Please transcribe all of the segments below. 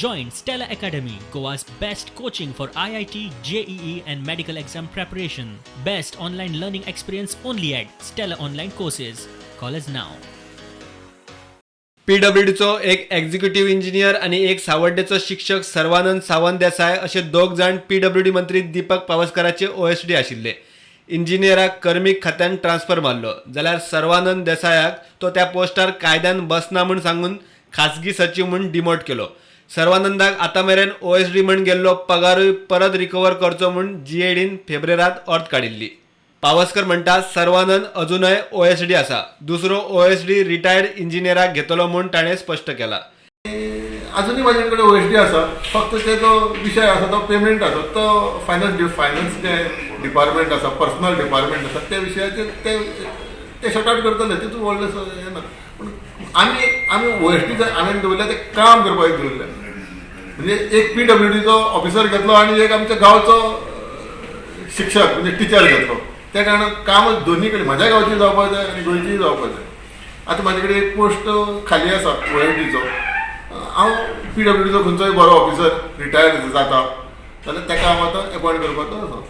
Join Stella Academy, Goa's best coaching for IIT, JEE, and medical exam preparation. Best online learning experience only at Stella Online Courses. Call us now. पीडब्ल्यूडीचो एक executive engineer आनी एक सावड्डेचो शिक्षक सर्वानंद सावंत देसाय अशे दोग जाण PWD मंत्री Deepak पावसकाराचे OSD आशिल्ले. इंजिनियराक कर्मीक खात्यान ट्रान्सफर मारलो जाल्यार सर्वानंद देसायाक तो त्या पोस्टार कायद्यान बसना म्हूण सांगून खासगी सचीव म्हूण डिमोट केलो. सर्वानंदाक आतां मेरेन ओएसडी म्हूण गेल्लो पगारूय परत रिकवर करचो म्हूण जीएडीन फेब्रेरांत ऑर्द काडिल्ली. पावसकर म्हणटा, सर्वानंद अजुनय ओएसडी आसा. दुसरो ओएसडी रिटायर्ड इंजिनियराक घेतलो म्हूण ताणें स्पश्ट केलां. अजुनूय म्हाजे कडेन ओएसडी आसा. फक्त तेजो विशय आसा तो पेमेंट आसा, तो फायनान्स जे डिपार्टमेंट आसा, पर्सनल डिपार्टमेंट आसा, त्या विशयाचेर ते ते शॉर्ट आउट करतले. तितून व्हडलें हें ना. पूण आमी ओएसडी हांवें दवरल्या तें काम करपाक दवरलें. म्हणजे एक पीडब्ल्यूडीचो ऑफिसर घेतलो आनी एक आमच्या गांवचो शिक्षक म्हणजे टिचर घेतलो. त्या कारणान काम दोन्ही कडेन, म्हाज्या गांवची जावपाक जाय आनी गोंयचीय जावपाक जाय. आतां म्हाजे कडेन एक पोस्ट खाली आसा ओएसडीचो. हांव पीडब्ल्यूडीचो खंयचोय बरो ऑफिसर रिटायर्ड जाता जाल्यार ताका हांव आतां एपॉयंट करपाचो आसा.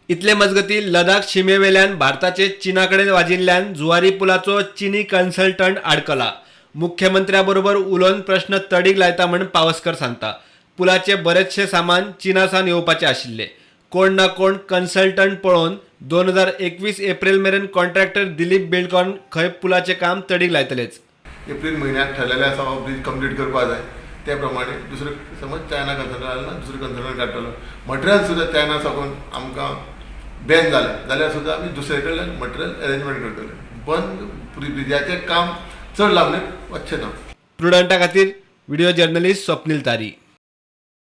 इतले मजगती, लडाख शिमेवेल्यान भारताचे चीना कडेन वाजिल्ल्यान जुवारी पुलाचो चिनी कन्सल्टंट आडकला. मुख्यमंत्र्या बरोबर उलोवन प्रश्न तडीक लायता म्हूण पावसकर सांगता. पुलाचे बरेचशे सामान चीना सावन येवपाचे आशिल्ले. कोण ना कोण कन्सल्टंट पळोवन 2021 एप्रील मेरेन कॉन्ट्रॅक्टर दिलीप बिल्डकॉन खंय पुलाचें काम तडीक लायतलेच. एप्रील म्हयन्याक ठरलेलें आसा हो ब्रीज कंप्लीट करपाक जाय. त्या प्रमाणे दुसरें समज चायना कन्सल्टंट आसलें ना, दुसरें कन्सल्टंट काडटलो. मटेरियल सुद्दां चायना साकून आमकां बॅन जालें जाल्यार सुद्दां आमी दुसरे कडल्यान मटेरियल अरेंजमेंट करतले. बंद ब्रिजाचें काम चड लांबणेक वचचें ना. प्रुडंटा खातीर व्हिडिओ जर्नलिस्ट स्वप्नील तारी.